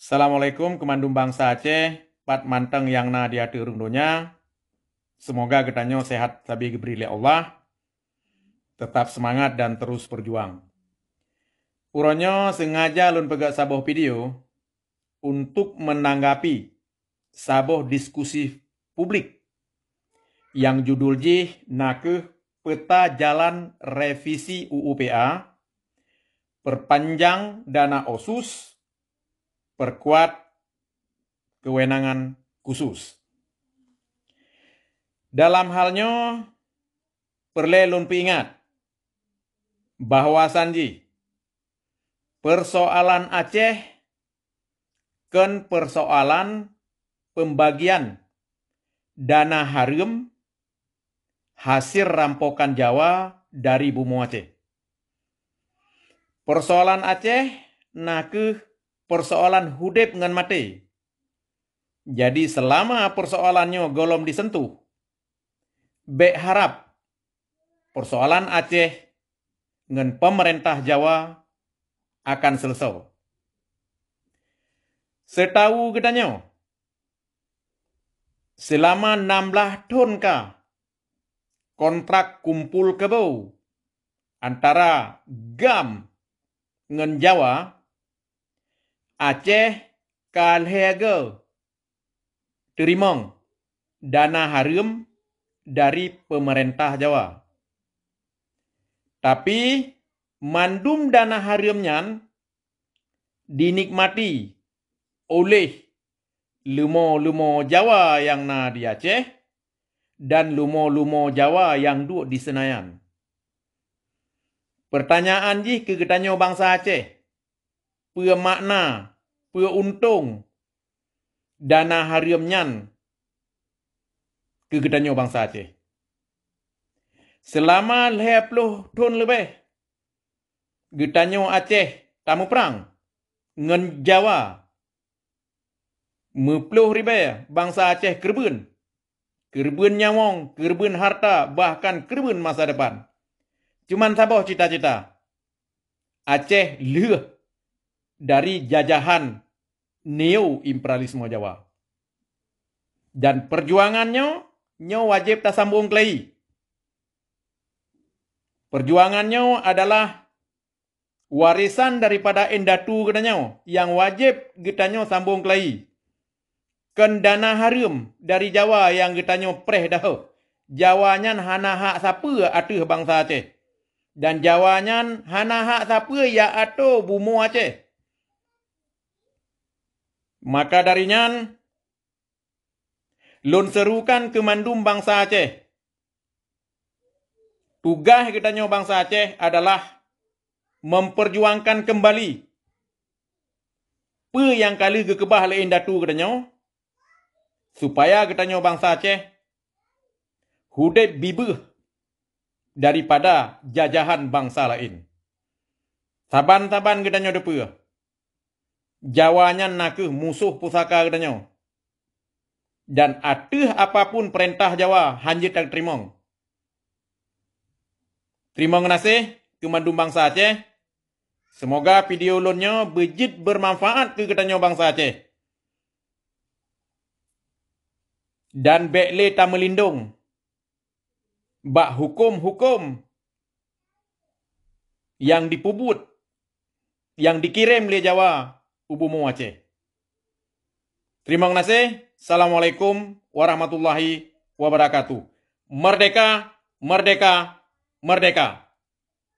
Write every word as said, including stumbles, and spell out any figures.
Assalamualaikum keumandum bansa Aceh, pat mantong nyang na di ateueh rhueng donya. Seumoga geutanyoe sehat sabe geubri lé Allah, teutap seumangat dan terus peujuang. Uroe nyoe seungaja lôn peugah saboh video untuk meunanggapi saboh diskusi publik nyang judul jih nakeuh Peta Jalan Revisi U U P A, Perpanjang Dana Otsus, Perkuat Kewenangan Khusus. Dalam hal nyoe, peureulée lôn peuingat bahwasan jih peusoalan Aceh kon peusoalan peumbagian dana hareuem hasil rampokan Jawa dari bumoe Aceh. Peusoalan Aceh nakeuh peusoalan udeb ngon maté. Jadi, seulama peusoalan nyoe gohlom jiseuntuh, bék harab peusoalan Aceh ngon peumeurintah Jawa akan seuleusoe. Seutahu geutanyoe, seulama nam blaih thon ka kontrak kumpol keubo antara GAM ngon Jawa, Aceh ka lhée go teurimong dana hareuem dari peumeurintah Jawa. Tapi, mandum dana hareuem nyan dinikmati oleh leumo-leumo Jawa nyang na di Aceh dan leumo-leumo Jawa nyang duek di Senayan. Peurtanyaan jih keu geutanyoe bansa Aceh, peue makna, peue untông dana hareuem nyan keu geutanyoe bansa Aceh? Seulama lhée ploh thon leubeh, geutanyoe Aceh tameuprang ngon Jawa. Meuploh ribée bansa Aceh keureubeuen, keureubeuen nyawöng, keureubeuen hareuta, bahkan keureubeuen masa depan. Cuman saboh cita-cita, Aceh lheueh dari jajahan neo-imperialisme Jawa. Dan peujuangan nyoe, nyoe wajéb tasambong keulai. Peujuangan nyoe adalah warésan daripada indatu geutanyoe nyang wajéb geutanyoe sambong keulai. Kon dana hareuem dari Jawa nyang geutanyoe preh dahôh. Jawa nyan hana hak sapeue ateueh bansa Aceh. Dan Jawa nyan hana hak sapeue jak atô bumoe Aceh. Maka dari nyan, lôn seurukan keu mandum bansa Aceh. Tugaih geutanyoe bansa Aceh adalah meupeurjuangkan keumbali peue nyang ka lheueh geukeubah lé indatu geutanyoe, supaya geutanyoe bansa Aceh udeb bibeuh daripada jajahan bansa laén. Saban-saban geutanyoe teupeue, Jawa nyan nakeuh musoh pusaka geutanyoe. Dan ateueh apapun peurintah Jawa hana jeuet tateurimong. Teurimong geunaséh keu mandum bansa Aceh. Seumoga video lôn nyoe beujeuet beumanfaat keu geutanyoe bansa Aceh. Dan bék lé tameulindong bak huköm-huköm nyang jipeubuet, nyang jikirém lé Jawa u bumoe Aceh. Teurimong geunaséh. Assalamualaikum warahmatullahi wabarakatuh. Merdeka, merdeka, merdeka!